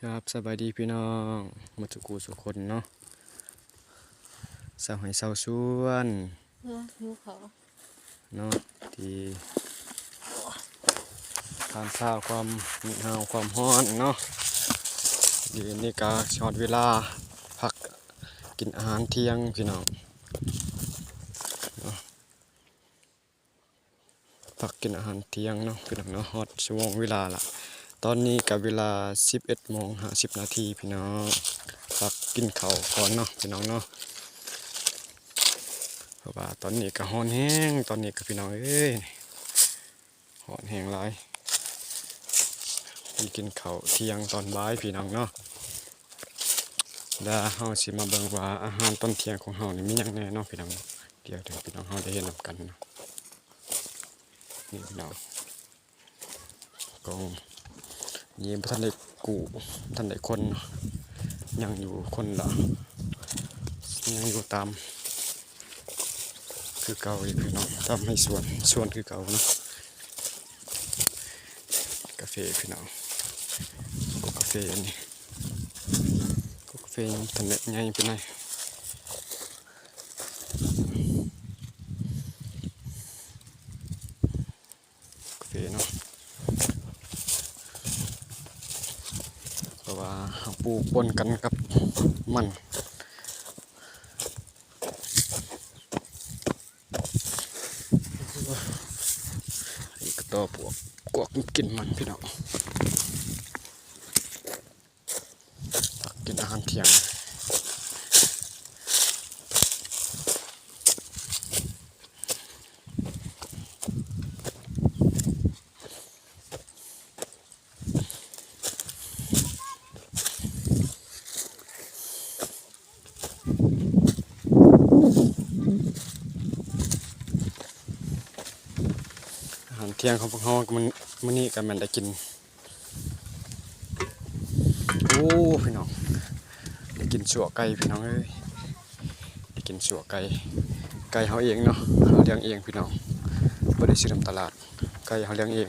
ຄັບ ສະບາຍດີພີ່ນ້ອງໝົດສູ່ຜູ້ສູ່ຄົນເນາະ ຊາວໄຮ່ຊາວສວນ ເອີ ຫິວເຂົ້າ ເນາະ ທີ່ຜ່ານຜ່າຄວາມໜາວຄວາມຮ້ອນເນາະ ດຽວນີ້ກະຊິຮອດເວລາພັກກິນອາຫານທ່ຽງພີ່ນ້ອງເນາະ. ພັກກິນອາຫານທ່ຽງເນາະພີ່ນ້ອງເນາະ ຮອດຊົ່ວໂມງເວລາລະ ຕອນນີ້ກະເວລາສິບເອັດໂມງຫ້າສິບນາທີພີ່ນ້ອງ ພັກກິນເຂົ້າກ່ອນເນາະພີ່ນ້ອງເນາະ ເພາະວ່າຕອນນີ້ກະຮ້ອນແຮງ ຕອນນີ້ກະພີ່ນ້ອງເອີຍ ຮ້ອນແຮງຫຼາຍ ໄປກິນເຂົ້າທ່ຽງຕອນບ່າຍພີ່ນ້ອງເນາະ ແລ້ວເຮົາຊິມາເບິ່ງວ່າອາຫານຕອນທ່ຽງຂອງເຮົານີ້ມີຫຍັງແດ່ເນາະພີ່ນ້ອງ ດຽວໃຫ້ພີ່ນ້ອງເຮົາໄດ້ເຫັນນຳກັນເນາະ ນີ້ພີ່ນ້ອງ ກອງນີ້ບໍ່ທັນໄດ້ກູ້ ບໍ່ທັນໄດ້ຄົນເນາະ ຍັງຢູ່ຄົນລະ ຍັງຢູ່ຕາມ ຄືເກົ່າອີກພີ່ນ້ອງ ຕາມໄຮ່ສວນ ສວນຄືເກົ່າເນາະ ກາເຟພີ່ນ້ອງ ກົກກາເຟອັນນີ້ ກົກກາເຟຍັງບໍ່ທັນໄດ້ໃຫຍ່ປານໃດ ກາເຟເນາະ ເພາະວ່າເຮົາປູກປົນກັນກັບມັນ ອີກກະຕໍ່ປວກ ກວກກິນມັນພີ່ນ້ອງ ພັກກິນອາຫານທ່ຽງ ອາຫານທ່ຽງຂອງພວກເຮົາມື້ ມື້ນີ້ກະແມ່ນໄດ້ກິນ ໂອ້ ພີ່ນ້ອງ ໄດ້ກິນຊົ່ວໄກ່ພີ່ນ້ອງເອີຍ ໄດ້ກິນຊົ່ວໄກ່ ໄກ່ເຮົາເອງເນາະ ເຮົາລ້ຽງເອງພີ່ນ້ອງ ບໍ່ໄດ້ຊື້ນຳຕະຫຼາດ ໄກ່ເຮົາລ້ຽງເອງ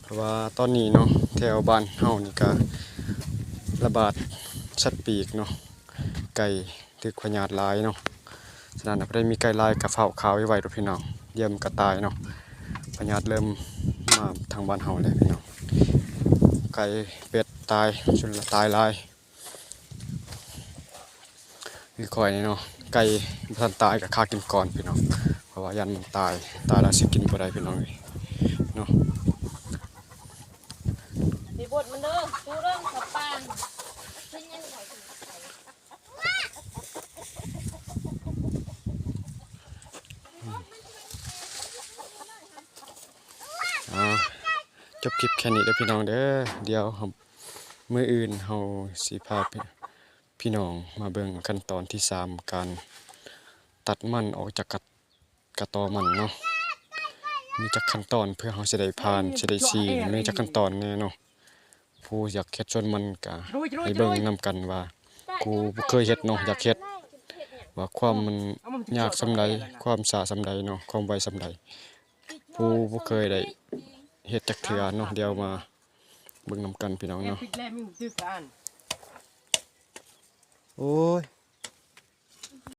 ເພາະວ່າຕອນນີ້ເນາະ ແຖວບ້ານເຮົານີ້ກະລະບາດສັດປີກເນາະ ໄກ່ຖືກພະຍາດຫຼາຍເນາະ ສະນັ້ນ ຜູ້ໃດມີໄກ່ຫຼາຍກະຟ້າວຂ້າໄວໆໂລດພີ່ນ້ອງ ດຽວມັນກະຕາຍເນາະ ພະຍາດເລີ່ມມາທາງບ້ານເຮົາແລ້ວພີ່ນ້ອງ ໄກ່ເປັດຕາຍ ສ່ວນຫຼາຍຕາຍຫຼາຍ ຄືຂ້ອຍນີ້ເນາະ ໄກ່ບໍ່ທັນຕາຍກະຂ້າກິນກ່ອນພີ່ນ້ອງ ເພາະວ່າຢ້ານມັນຕາຍ ຕາຍແລ້ວຊິກິນບໍ່ໄດ້ພີ່ນ້ອງເອີຍເນາະ ມີບົດມັນເດີ ຕູ້ເດີ ສະປາງ ອ່າ ຈົບຄລິບແຄ່ນີ້ເດີພີ່ນ້ອງເດີ ດຽວ ມື້ອື່ນເຮົາຊິພາ ພີ່ນ້ອງມາເບິ່ງຂັ້ນຕອນທີສາມ ການຕັດມັນອອກຈາກກະ ກະຕໍມັນເນາະ ມີຈັກຂັ້ນຕອນ ເພື່ອເຮົາຊິໄດ້ຜ່ານ ຊິໄດ້ຊີນ ມີຈັກຂັ້ນຕອນແດ່ເນາະ ຜູ້ຢາກເຮັດສວນມັນກະໃຫ້ເບິ່ງນຳກັນວ່າ ຜູ້ບໍ່ເຄີຍເຮັດເນາະ ຢາກເຮັດ ວ່າຄວາມມັນຍາກສ່ຳໃດ ຄວາມຊ້າສ່ຳໃດເນາະ ຄວາມໄວສ່ຳໃດ ຜູ້ບໍ່ເຄີຍໄດ້ເຮັດຈັກເທື່ອເນາະ ດຽວມາເບິ່ງນຳກັນພີ່ນ້ອງເນາະ ໂອ້ຍ.